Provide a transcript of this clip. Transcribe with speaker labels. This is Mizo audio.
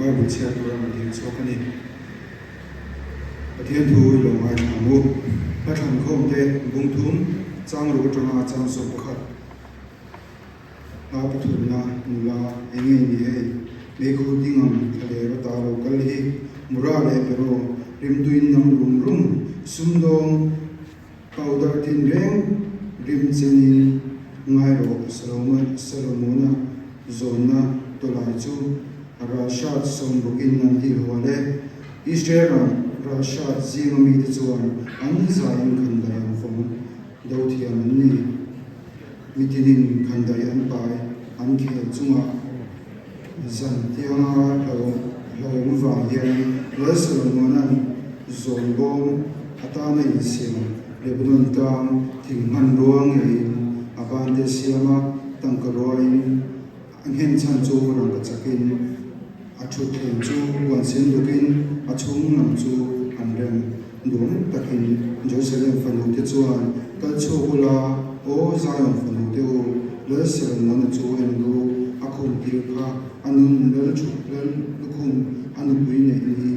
Speaker 1: Bible chhiar tura rawn dil chhuak a ni. Pathian thu i lo ngaithla ang u. Hla thlankhawm te bung thum chang ruk atanga chang 11 hla pathumna nula eng nge ni hei? Meikhu ding ang thlaler ata lo kal hi Mura leh Beraw rimtuin nam rum rum sumdawng Powder tinreng rim chenin ngai rawh Solomona zawnna tawlai chu ralhrat sawmrukin an ti hual e. Israel ram ralhrat zinga mite chuan an zaiin khandai an fawng do thiam an ni. Mitinin khandai an pai an khel chungah zan tianga hlauhawm vang hian Lal Solomona'n zawn bawm atana insiam Lebanon tlang thing hmanrua ngeiin a bante siam a, tangka ruain a nghen chhan chu rangka chakin a thutthleng chu huan sen dukin a chhung lam chu an rem. Nuam takin Jerusalem fanute chuan kal chhuak ula, Aw Zion fanute u, Lal Solomona chu en ru, a khum tir kha a nun lal thut lal lukhum a nupui neih ni.